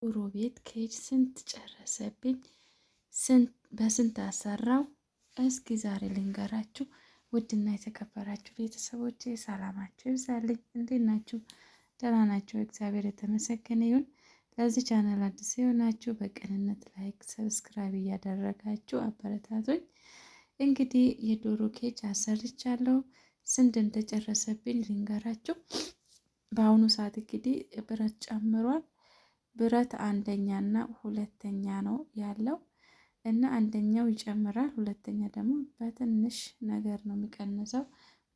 ዶሮ ቤት cage ስንት ጨረሰብኝ፣ በስንት አሰራው? እስኪ ዛሬ ልንገራችሁ። ውድና የተከበራችሁ ቤተሰቦች ሰላማችሁ ይብዛልኝ። እንዴት ናችሁ? ደህና ናችሁ? እግዚአብሔር የተመሰገነ ይሁን። ለዚህ ቻናል አዲስ የሆናችሁ በቅንነት like፣ subscribe እያደረጋችሁ አበረታቱኝ። እንግዲህ የዶሮ cage አሰርቻለሁ። ስንት እንደጨረሰብኝ ልንገራችሁ። በአሁኑ ሰዓት እንግዲህ ብረት ጨምሯል። ብረት አንደኛና ሁለተኛ ነው ያለው እና አንደኛው ይጨምራል፣ ሁለተኛ ደግሞ በትንሽ ነገር ነው የሚቀንሰው።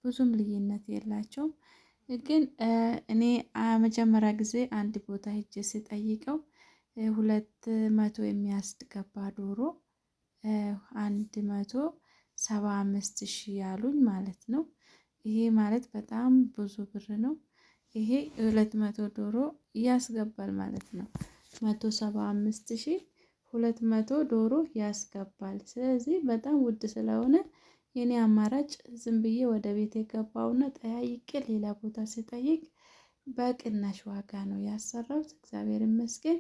ብዙም ልዩነት የላቸውም። ግን እኔ መጀመሪያ ጊዜ አንድ ቦታ ሄጄ ስጠይቀው 200 የሚያስገባ ዶሮ 175,000 ያሉኝ ማለት ነው። ይሄ ማለት በጣም ብዙ ብር ነው። ይሄ 200 ዶሮ ያስገባል ማለት ነው። 175,000 200 ዶሮ ያስገባል። ስለዚህ በጣም ውድ ስለሆነ የኔ አማራጭ ዝም ብዬ ወደ ቤት የገባውና ጠያይቄ ሌላ ቦታ ስጠይቅ በቅናሽ ዋጋ ነው ያሰራሁት። እግዚአብሔር ይመስገን።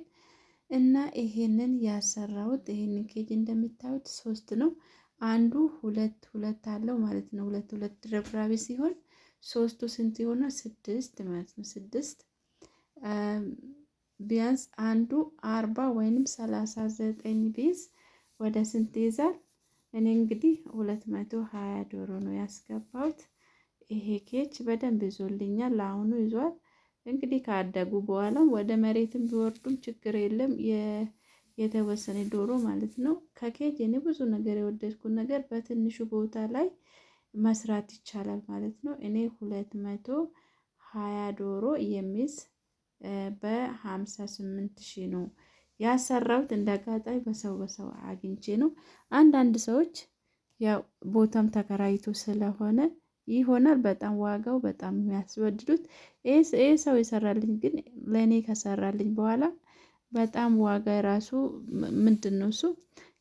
እና ይሄንን ያሰራሁት ይሄንን cage እንደምታዩት ሶስት ነው። አንዱ ሁለት ሁለት አለው ማለት ነው። ሁለት ሁለት ድርብራቢ ሲሆን ሶስቱ ስንት የሆነ ስድስት ማለት ነው። ስድስት ቢያንስ አንዱ 40 ወይንም 39 ቢይዝ ወደ ስንት ይይዛል? እኔ እንግዲህ 220 ዶሮ ነው ያስገባሁት። ይሄ cage በደንብ ይዞልኛል። ለአሁኑ ይዟል። እንግዲህ ካደጉ በኋላ ወደ መሬትም ቢወርዱም ችግር የለም። የተወሰነ ዶሮ ማለት ነው። ከ cage እኔ ብዙ ነገር የወደድኩት ነገር በትንሹ ቦታ ላይ መስራት ይቻላል ማለት ነው። እኔ 220 ዶሮ የሚይዝ በ58,000 ነው ያሰራሁት። እንደ አጋጣሚ በሰው በሰው አግኝቼ ነው። አንዳንድ ሰዎች ያው ቦታም ተከራይቶ ስለሆነ ይሆናል በጣም ዋጋው በጣም የሚያስወድዱት። ይሄ ሰው የሰራልኝ ግን ለእኔ ከሰራልኝ በኋላ በጣም ዋጋ ራሱ ምንድን ነው እሱ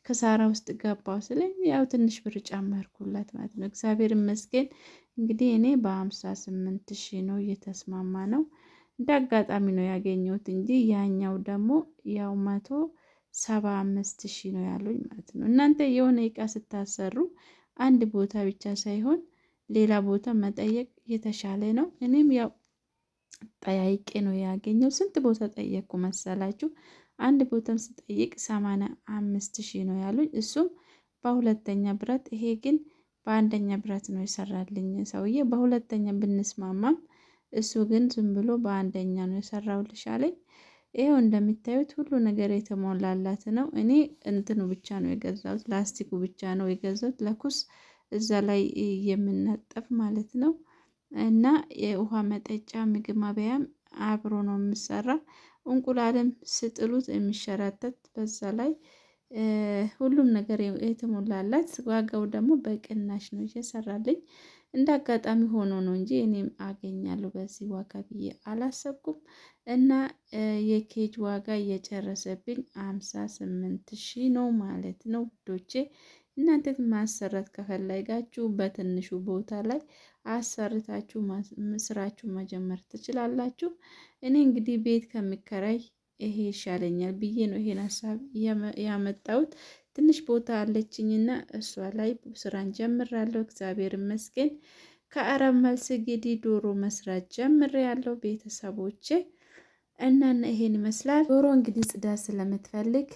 ከሳራ ውስጥ ገባው ስለኝ ያው ትንሽ ብር ጨመርኩላት ማለት ነው። እግዚአብሔር ይመስገን እንግዲህ እኔ በ58,000 ነው እየተስማማ ነው። እንደ አጋጣሚ ነው ያገኘሁት እንጂ ያኛው ደግሞ ያው 175,000 ነው ያሉኝ ማለት ነው። እናንተ የሆነ እቃ ስታሰሩ አንድ ቦታ ብቻ ሳይሆን ሌላ ቦታ መጠየቅ የተሻለ ነው። እኔም ያው ጠያይቄ ነው ያገኘው። ስንት ቦታ ጠየቅኩ መሰላችሁ? አንድ ቦታም ስጠይቅ 85,000 ነው ያሉኝ። እሱም በሁለተኛ ብረት፣ ይሄ ግን በአንደኛ ብረት ነው የሰራልኝ ሰውዬ። በሁለተኛ ብንስማማም እሱ ግን ዝም ብሎ በአንደኛ ነው የሰራውልሽ አለኝ። ይኸው እንደሚታዩት ሁሉ ነገር የተሞላላት ነው። እኔ እንትኑ ብቻ ነው የገዛሁት፣ ላስቲኩ ብቻ ነው የገዛሁት፣ ለኩስ እዛ ላይ የምነጠፍ ማለት ነው። እና የውሃ መጠጫ ምግብ ማበያም አብሮ ነው የምሰራ። እንቁላልም ስጥሉት የሚሸራተት በዛ ላይ ሁሉም ነገር የተሞላላት። ዋጋው ደግሞ በቅናሽ ነው እየሰራልኝ። እንደ አጋጣሚ ሆኖ ነው እንጂ እኔም አገኛለሁ በዚህ ዋጋ ብዬ አላሰብኩም። እና የኬጅ ዋጋ እየጨረሰብኝ 58,000 ነው ማለት ነው ውዶቼ። እናንተ ማሰራት ከፈለጋችሁ በትንሹ ቦታ ላይ አሰርታችሁ ስራችሁ መጀመር ትችላላችሁ። እኔ እንግዲህ ቤት ከሚከራይ ይሄ ይሻለኛል ብዬ ነው ይሄን ሀሳብ ያመጣሁት። ትንሽ ቦታ አለችኝና እሷ ላይ ስራን ጀምራለሁ። እግዚአብሔር ይመስገን። ከአረብ መልስ እንግዲህ ዶሮ መስራት ጀምሬያለሁ ቤተሰቦቼ እና ይሄን ይመስላል። ዶሮ እንግዲህ ጽዳት ስለምትፈልግ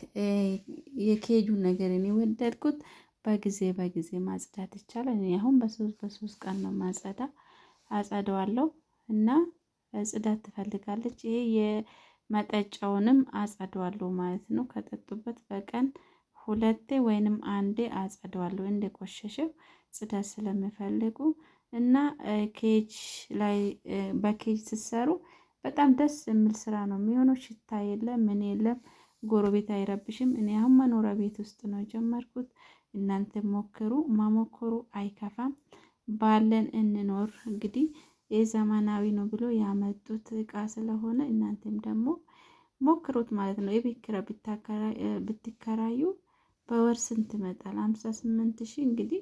የኬጁ ነገር እኔ ወደድኩት። በጊዜ በጊዜ ማጽዳት ይቻላል። እኔ አሁን በሶስት በሶስት ቀን ነው ማጸዳ አጸደዋለሁ እና ጽዳት ትፈልጋለች። ይሄ የመጠጫውንም አጸደዋለሁ ማለት ነው። ከጠጡበት በቀን ሁለቴ ወይንም አንዴ አጸደዋለሁ እንደቆሸሸው ጽዳት ስለሚፈልጉ እና cage ላይ በ cage ስትሰሩ በጣም ደስ የሚል ስራ ነው የሚሆነው። ሽታ የለም ምን የለም፣ ጎረቤት አይረብሽም። እኔ አሁን መኖሪያ ቤት ውስጥ ነው የጀመርኩት። እናንተ ሞክሩ፣ መሞከሩ አይከፋም። ባለን እንኖር። እንግዲህ የዘመናዊ ነው ብሎ ያመጡት እቃ ስለሆነ እናንተም ደግሞ ሞክሩት ማለት ነው። የቤት ኪራይ ብትከራዩ በወር ስንት ይመጣል? 58,000 እንግዲህ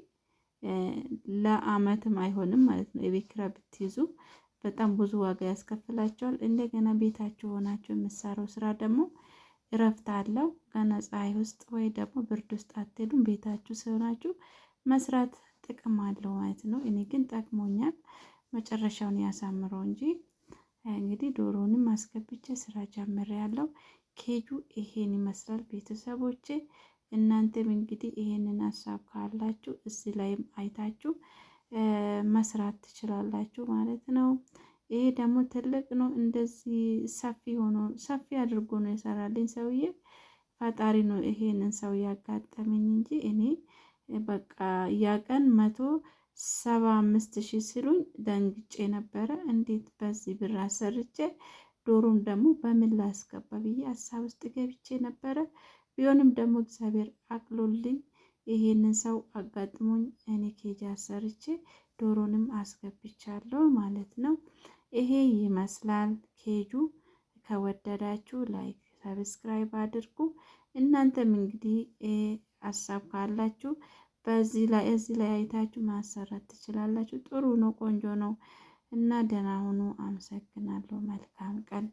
ለአመትም አይሆንም ማለት ነው። የቤት ኪራይ ብትይዙ በጣም ብዙ ዋጋ ያስከፍላቸዋል። እንደገና ቤታችሁ ሆናችሁ የምትሰራው ስራ ደግሞ እረፍት አለው። ገና ፀሐይ ውስጥ ወይ ደግሞ ብርድ ውስጥ አትሄዱም። ቤታችሁ ሲሆናችሁ መስራት ጥቅም አለው ማለት ነው። እኔ ግን ጠቅሞኛል። መጨረሻውን ያሳምረው እንጂ እንግዲህ ዶሮንም አስገብቼ ስራ ጀምሬያለሁ። ኬጁ ይሄን ይመስላል ቤተሰቦቼ። እናንተም እንግዲህ ይሄንን ሀሳብ ካላችሁ እዚህ ላይም አይታችሁ መስራት ትችላላችሁ ማለት ነው። ይሄ ደግሞ ትልቅ ነው። እንደዚህ ሰፊ ሆኖ ሰፊ አድርጎ ነው የሰራልኝ ሰውዬ። ፈጣሪ ነው ይሄንን ሰው ያጋጠመኝ እንጂ እኔ በቃ ያ ቀን 175,000 ሲሉኝ ደንግጬ ነበረ። እንዴት በዚህ ብር አሰርቼ ዶሮም ደግሞ በምን ላስገባ ብዬ ሀሳብ ውስጥ ገብቼ ነበረ። ቢሆንም ደግሞ እግዚአብሔር አቅሎልኝ ይሄንን ሰው አጋጥሞኝ እኔ cage አሰርቼ ዶሮንም አስገብቻለሁ ማለት ነው። ይሄ ይመስላል ኬጁ። ከወደዳችሁ like፣ subscribe አድርጉ። እናንተም እንግዲህ ሀሳብ ካላችሁ በዚህ ላይ እዚህ ላይ አይታችሁ ማሰራት ትችላላችሁ። ጥሩ ነው፣ ቆንጆ ነው እና ደህና ሁኑ። አመሰግናለሁ። መልካም ቀን።